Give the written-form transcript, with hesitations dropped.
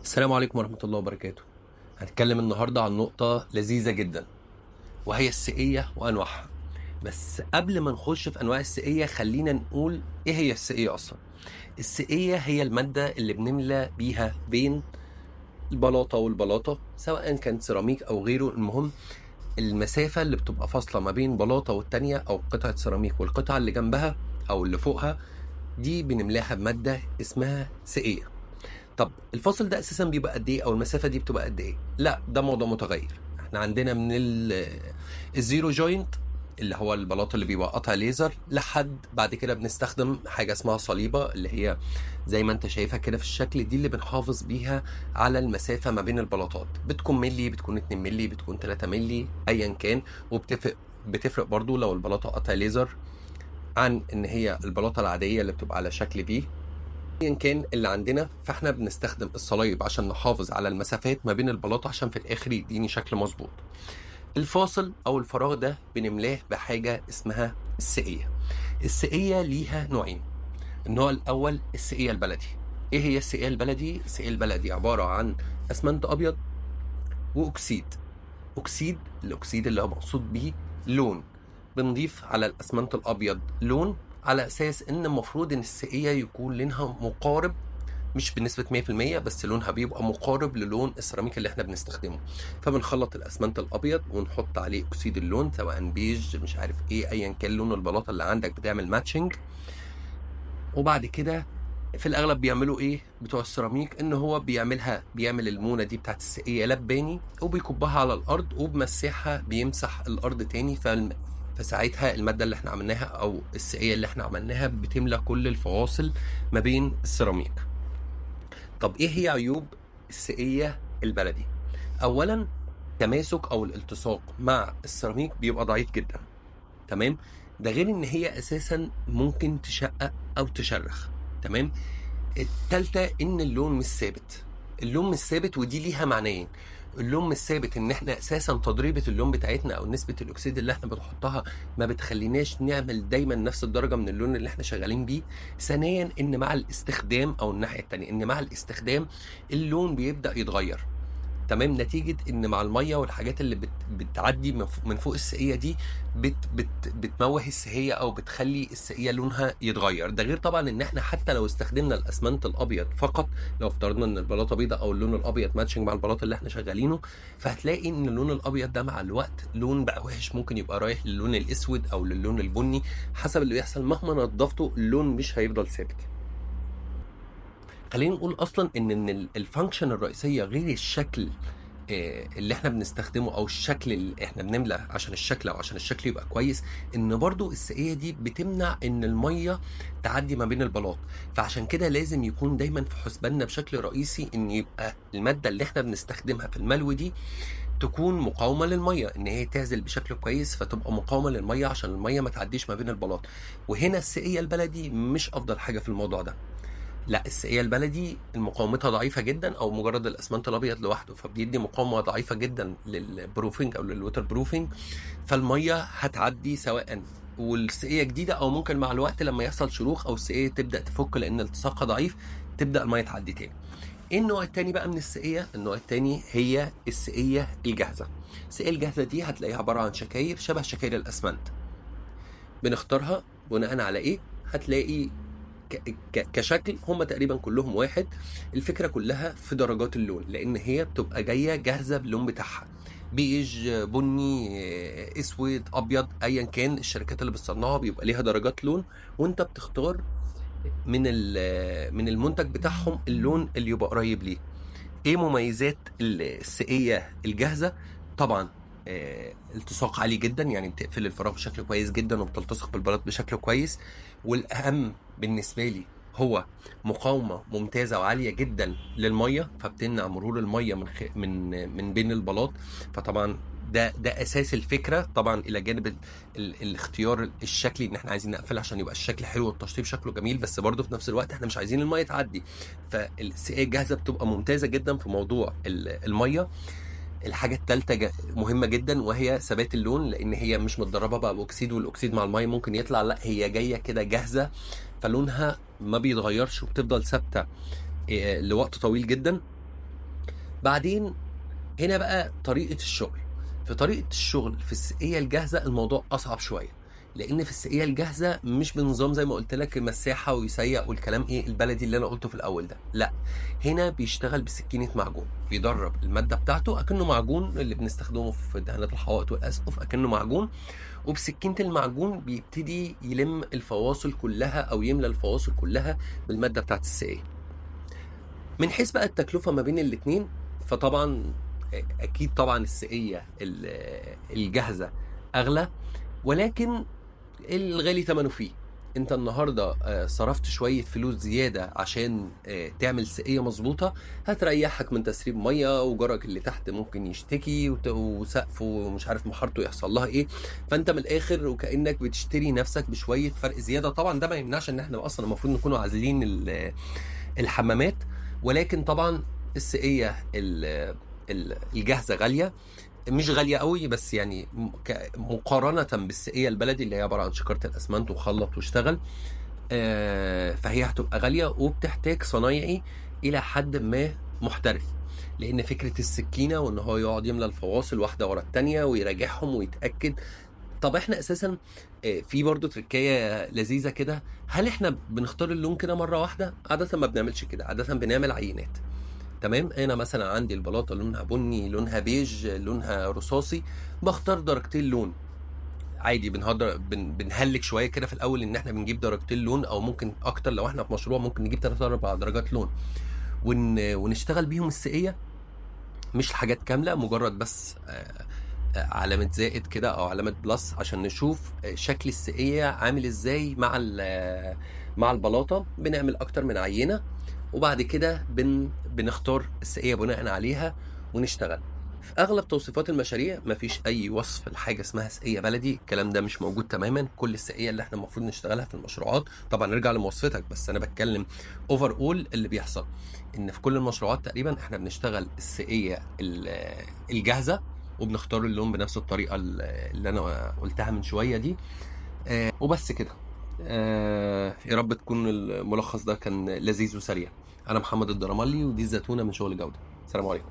السلام عليكم ورحمة الله وبركاته. هنتكلم النهاردة عن نقطة لذيذة جدا، وهي السقية وأنواعها. بس قبل ما نخش في أنواع السقية خلينا نقول إيه هي السقية أصلا. السقية هي المادة اللي بنملى بيها بين البلاطة والبلاطة، سواء كان سيراميك أو غيره. المهم المسافة اللي بتبقى فاصلة ما بين بلاطة والتانية أو قطعة سيراميك والقطعة اللي جنبها أو اللي فوقها، دي بنملاها بمادة اسمها سقية. طب الفاصل ده اساسا بيبقى قد ايه، او المسافة دي بتبقى قد ايه؟ لا، ده موضوع متغير. احنا عندنا من ال zero joint اللي هو البلاط اللي بيبقى قطع ليزر، لحد بعد كده بنستخدم حاجة اسمها صليبه، اللي هي زي ما انت شايفها كده في الشكل، دي اللي بنحافظ بيها على المسافة ما بين البلاطات. بتكون ملي، بتكون 2 ملي، بتكون 3 ملي، ايا كان. وبتفرق برضو لو البلاطه قطع ليزر عن ان هي البلاطه العادية اللي بتبقى على شكل V. ايا كان اللي عندنا، فاحنا بنستخدم الصلايب عشان نحافظ على المسافات ما بين البلاطه، عشان في الاخر يديني شكل مظبوط. الفاصل او الفراغ ده بنملاه بحاجة اسمها السقيه. السقيه ليها نوعين. النوع الاول السقيه البلدي. ايه هي السقيه البلدي؟ السقيه البلدي عبارة عن اسمنت ابيض واكسيد. الاكسيد اللي هو مقصود بيه لون. بنضيف على الاسمنت الابيض لون، على اساس ان المفروض ان السقيه يكون لونها مقارب، مش بنسبة 100%، بس لونها بيبقى مقارب للون السيراميك اللي احنا بنستخدمه. فبنخلط الاسمنت الابيض ونحط عليه اكسيد اللون، سواء بيج مش عارف ايه، ايا كان لون البلاطه اللي عندك، بتعمل matching. وبعد كده في الاغلب بيعملوا ايه بتوع السيراميك، ان هو بيعمل المونه دي بتاعت السقيه لباني، وبيكبها على الارض، وبمسحها بيمسح الارض تاني. فساعتها المادة اللي احنا عملناها او السقية اللي احنا عملناها بتملى كل الفواصل ما بين السيراميك. طب ايه هي عيوب السقية البلدي؟ اولا، تماسك او الالتصاق مع السيراميك بيبقى ضعيف جدا، تمام؟ ده غير ان هي اساسا ممكن تشقق او تشرخ، تمام؟ التالتة ان اللون مش ثابت. اللون مش ثابت، ودي ليها معنيين. اللون مش ثابت ان احنا اساسا تضريبه اللون بتاعتنا او نسبه الاكسيد اللي احنا بنحطها ما بتخليناش نعمل دايما نفس الدرجة من اللون اللي احنا شغالين بيه. ثانيا، ان مع الاستخدام، او الناحية الثانية، ان مع الاستخدام اللون بيبدا يتغير، تمام؟ نتيجة ان مع المية والحاجات اللي بتعدي من فوق السقيه دي بت بت بتموه السقيه او بتخلي السقيه لونها يتغير. ده غير طبعا ان احنا حتى لو استخدمنا الاسمنت الابيض فقط، لو افترضنا ان البلاطه بيضاء او اللون الابيض matching مع البلاطه اللي احنا شغالينه، فهتلاقي ان اللون الابيض ده مع الوقت لون بقى وحش، ممكن يبقى رايح للون الاسود او للون البني حسب اللي بيحصل. مهما نظفته اللون مش هيفضل ثابت. خلينا نقول اصلا ان ال function الرئيسية غير الشكل اللي احنا بنستخدمه او الشكل اللي احنا بنملى عشان الشكل او عشان الشكل يبقى كويس، ان برضو السقيه دي بتمنع ان المية تعدي ما بين البلاط. فعشان كده لازم يكون دايما في حسباننا بشكل رئيسي ان يبقى المادة اللي احنا بنستخدمها في الملو دي تكون مقاومة للمية، ان هي تعزل بشكل كويس فتبقى مقاومة للمية عشان المية ما تعديش ما بين البلاط. وهنا السقيه البلدي مش افضل حاجة في الموضوع ده. لا، السقيه البلدي مقاومتها ضعيفة جدا، او مجرد الاسمنت الابيض لوحده، فبيدي مقاومة ضعيفة جدا لل proofing او لل waterproofing، فالميه هتعدي سواء والسقيه جديدة، او ممكن مع الوقت لما يحصل شروخ او السقيه تبدا تفك لان التصاقها ضعيف، تبدا المية تعدي تاني. ايه النوع التاني بقى من السقيه؟ النوع التاني هي السقيه الجاهزة. السقيه الجاهزة دي هتلاقيها عبارة عن شكاير شبه شكاير الاسمنت. بنختارها بناء على ايه؟ هتلاقي كشكل هم تقريبا كلهم واحد. الفكرة كلها في درجات اللون، لان هي بتبقى جاية جاهزة باللون بتاعها، بيج، بني، اسود، ابيض، ايا كان الشركات اللي بتصنعها بيبقى ليها درجات لون، وانت بتختار من المنتج بتاعهم اللون اللي يبقى قريب ليه. ايه مميزات السقيه الجاهزة؟ طبعا التصاق عالي جدا، يعني بتقفل الفراغ بشكل كويس جدا وبتلتصق بالبلاط بشكل كويس. والاهم بالنسبة لي هو مقاومة ممتازة وعاليه جدا للمية، فبتمنع مرور المية من بين البلاط. فطبعا ده اساس الفكرة. طبعا الى جانب الاختيار الشكلي، ان احنا عايزين نقفل عشان يبقى الشكل حلو والتشطيب شكله جميل، بس برضه في نفس الوقت احنا مش عايزين المية تعدي. فالسقيه الجاهزة بتبقى ممتازة جدا في موضوع المية. الحاجة الثالثة مهمة جدا، وهي ثبات اللون، لان هي مش متدربه بقى باكسيد، والاكسيد مع المية ممكن يطلع، لا هي جاية كده جاهزة، فلونها ما بيتغيرش وبتفضل ثابتة لوقت طويل جدا. بعدين هنا بقى طريقة الشغل. في طريقة الشغل في السقية الجاهزة الموضوع أصعب شوية، لأن في السقية الجاهزة مش بنظام زي ما قلت لك مساحة ويسيق والكلام إيه البلدي اللي أنا قلته في الأول ده، لا، هنا بيشتغل بسكينة معجون، بيدرب المادة بتاعته أكنه معجون اللي بنستخدمه في دهانات الحوائط والأسقف، أكنه معجون، وبسكينة المعجون بيبتدي يلم الفواصل كلها أو يملى الفواصل كلها بالمادة بتاعت السقية. من حيث بقى التكلفة ما بين الاتنين، فطبعا أكيد طبعا السقية الجاهزة أغلى، ولكن الغالي ثمنه فيه. انت النهاردة صرفت شوية فلوس زيادة عشان تعمل سقية مظبوطة، هتريحك من تسريب مية، وجارك اللي تحت ممكن يشتكي، وسقفه ومش عارف محارته يحصل لها ايه. فانت من الاخر وكأنك بتشتري نفسك بشوية فرق زيادة. طبعا ده ما يمنعش ان احنا اصلا المفروض نكونوا عازلين الحمامات، ولكن طبعا السقية الجاهزة غالية، مش غالية قوي بس يعني مقارنة بالسقية البلدي اللي هي عبارة عن شكارة الأسمنت وخلط واشتغل، فهي هتبقى غالية وبتحتاج صنايعي إلى حد ما محترف، لأن فكرة السكينة وإن هو يقعد يملى الفواصل واحدة ورا التانية ويراجعهم ويتأكد. طب احنا أساسا في برضو تركاية لذيذة كده، هل احنا بنختار اللون كده مرة واحدة؟ عادة ما بنعملش كده، عادة بنعمل عينات. تمام، انا مثلا عندي البلاطه لونها بني، لونها بيج، لونها رصاصي، بختار درجتين لون عادي. بنهلك شوية كده في الاول ان احنا بنجيب درجتين لون، او ممكن اكتر لو احنا في مشروع ممكن نجيب 3 4 درجات لون، ونشتغل بيهم السقيه، مش الحاجات كاملة، مجرد بس علامة زائد كده او علامة plus عشان نشوف شكل السقيه عامل ازاي مع البلاطه. بنعمل اكتر من عينه، وبعد كده بنختار السقيه بناء عليها ونشتغل. في اغلب توصيفات المشاريع مفيش اي وصف لحاجة اسمها سقيه بلدي، الكلام ده مش موجود تماما. كل السقيه اللي احنا المفروض نشتغلها في المشروعات، طبعا نرجع لمواصفتك، بس انا بتكلم overall اللي بيحصل ان في كل المشروعات تقريبا احنا بنشتغل السقيه الجاهزة، وبنختار اللون بنفس الطريقة اللي انا قلتها من شوية دي. وبس كده. يا رب تكون الملخص ده كان لذيذ وسريع. انا محمد الدرمالي، ودي الزتونه من شغل جوده. السلام عليكم.